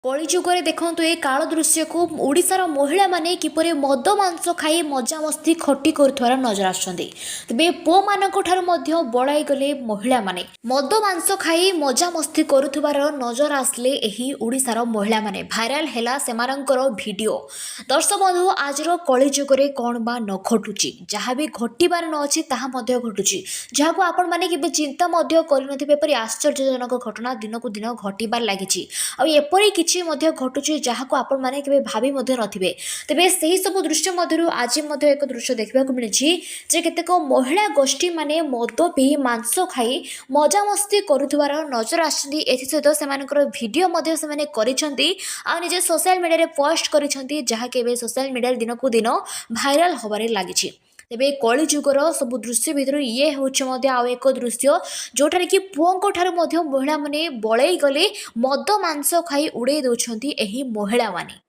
କଳିଯୁଗରେ ଦେଖନ୍ତୁ ଏ କାଳ ଦୃଶ୍ୟକୁ। ଓଡ଼ିଶାର ମହିଳାମାନେ କିପରି ମଦ ମାଂସ ଖାଇ ମଜାମସ୍ତି ଖଟି କରୁଥିବାର ନଜର ଆସୁଛନ୍ତି। ତେବେ ପୁଅମାନଙ୍କ ଠାରୁ ମଧ୍ୟ ବଳାଇ ଗଲେ ମହିଳାମାନେ। ମଦ ମାଂସ ଖାଇ ମଜାମସ୍ତି କରୁଥିବାର ନଜର ଆସିଲେ ଏହି ଓଡ଼ିଶାର ମହିଳାମାନେ। ଭାଇରାଲ ହେଲା ସେମାନଙ୍କର ଭିଡ଼ିଓ। ଦର୍ଶକ ବନ୍ଧୁ, ଆଜିର କଳିଯୁଗରେ କ'ଣ ବା ନ ଘଟୁଛି? ଯାହା ବି ଘଟିବାର ନ ଅଛି, ତାହା ମଧ୍ୟ ଘଟୁଛି। ଯାହାକୁ ଆପଣମାନେ କେବେ ଚିନ୍ତା ମଧ୍ୟ କରିନଥିବେ, ଏପରି ଆଶ୍ଚର୍ଯ୍ୟଜନକ ଘଟଣା ଦିନକୁ ଦିନ ଘଟିବାରେ ଲାଗିଛି। ଆଉ ଏପରି କିଛି ମଧ୍ୟ ଘଟୁଛି, ଯାହାକୁ ଆପଣମାନେ କେବେ ଭାବି ମଧ୍ୟ ନଥିବେ। ତେବେ ସେହି ସବୁ ଦୃଶ୍ୟ ମଧ୍ୟରୁ ଆଜି ମଧ୍ୟ ଏକ ଦୃଶ୍ୟ ଦେଖିବାକୁ ମିଳିଛି ଯେ କେତେକ ମହିଳା ଗୋଷ୍ଠୀମାନେ ମଦ ପିଇ, ମାଂସ ଖାଇ ମଜାମସ୍ତି କରୁଥିବାର ନଜର ଆସିଛନ୍ତି। ଏଥିସହିତ ସେମାନଙ୍କର ଭିଡ଼ିଓ ମଧ୍ୟ ସେମାନେ କରିଛନ୍ତି ଆଉ ନିଜେ ସୋସିଆଲ ମିଡ଼ିଆରେ ପୋଷ୍ଟ କରିଛନ୍ତି, ଯାହାକି ଏବେ ସୋସିଆଲ ମିଡ଼ିଆରେ ଦିନକୁ ଦିନ ଭାଇରାଲ ହେବାରେ ଲାଗିଛି। ତେବେ କଳିଯୁଗର ସବୁ ଦୃଶ୍ୟ ଭିତରୁ ଇଏ ହେଉଛି ମଧ୍ୟ ଆଉ ଏକ ଦୃଶ୍ୟ, ଯେଉଁଠାରେ କି ପୁଅଙ୍କ ଠାରୁ ମଧ୍ୟ ମହିଳାମାନେ ବଳେଇ ଗଲେ। ମଦ ମାଂସ ଖାଇ ଉଡ଼େଇ ଦେଉଛନ୍ତି ଏହି ମହିଳାମାନେ।